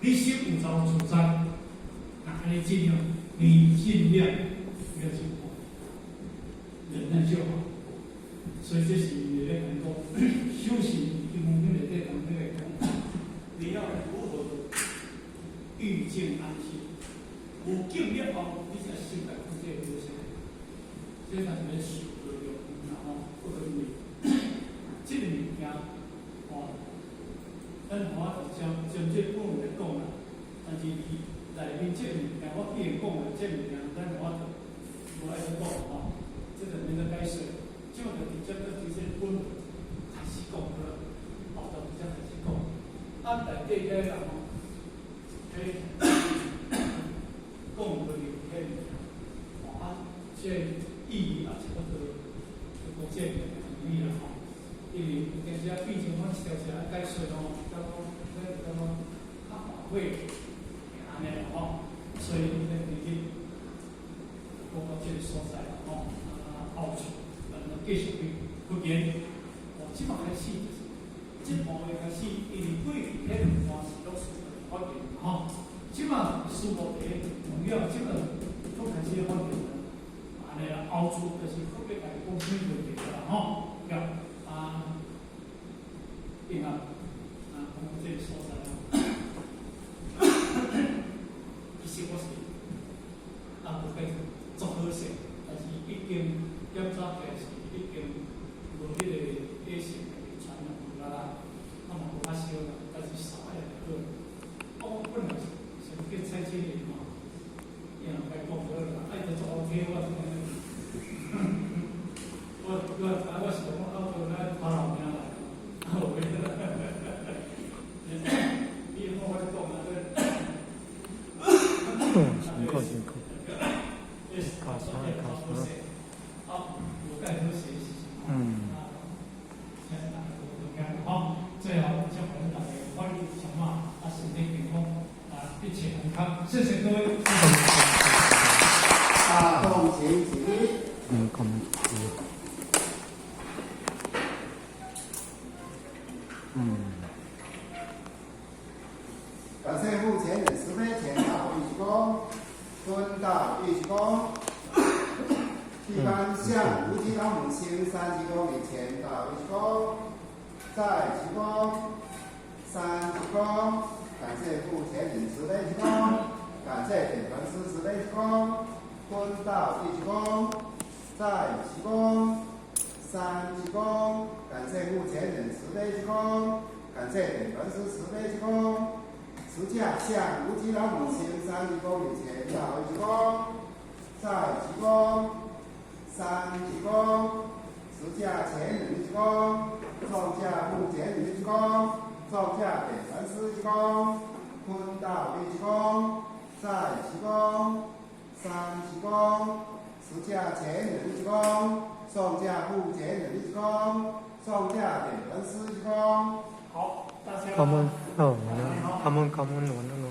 你心有就自在，那你盡量，你盡量不要去過，忍耐就好。所以這是咧講修行，因為內底講那個講，你要如何遇境安心？有境了後，你才心來控制這個。這才是咧修的用，然後或者因為這個物件，哦，咱無法度將將這本來講啦，但是內面這個物件，我既然講了這個物件，咱無法度無愛去講吼，這個免得解釋，這就直接就直接本開始講了，哦，就直接開始講。啊，內底個人吼，彼講個靈體物件，哦啊，這個意義也差不多，就講這個意義啦吼。因為有陣時啊，變成講一條條解釋吼，感覺咱感覺較後悔，按呢啦吼，所以咱直接講到這個所在啦吼，啊後處，咱繼續去復言。哦，這擺開始就是，這部分開始，因為過去彼兩段是攏事發現吼，這擺事無第重要，這擺都開始發現啦。按呢啦，後處就是特別家己講啥物問題啦吼，對啊，對啊，啊，講這個所在啦。其實我是啊，無計足好勢，但是已經檢查起來是已經無彼個血性的傳染有啦，啊嘛無發燒啦，但是燒也會好。我本來是先叫蔡經理吼，伊若該講好啦，愛就做 OK 我這個。我是講啊，我來跑老命來，啊無變。伊講我講啊，這。嗯，辛苦辛苦。卡啥卡啥。好，有蓋好勢是。嗯。請大家多多好，最後祝福大家法喜充滿，啊，身體健康，啊，一切安康，謝謝各位。大眾請起立。嗯，咁。嗯。感謝目前的慈悲前道一鞠躬，蹲道一鞠躬，一般向無極老母行三鞠躬的前道一鞠躬，再鞠躬，三鞠躬。感謝目前的慈悲鞠躬，感謝點傳師慈悲鞠躬，蹲道一鞠躬，再鞠躬，三鞠躬。感謝目前的慈悲鞠躬，感謝點傳師慈悲鞠躬。持架向無極老母行三鞠躬的前道一鞠躬，再鞠躬，三鞠躬。持架前人鞠躬，眾駕目前人鞠躬，眾駕點傳師鞠躬，坤道一鞠躬，再鞠躬，三鞠躬。持架前人鞠躬，眾駕目前人鞠躬，眾駕點傳師鞠躬。好，大家。感恩哦，感恩感恩，我那個。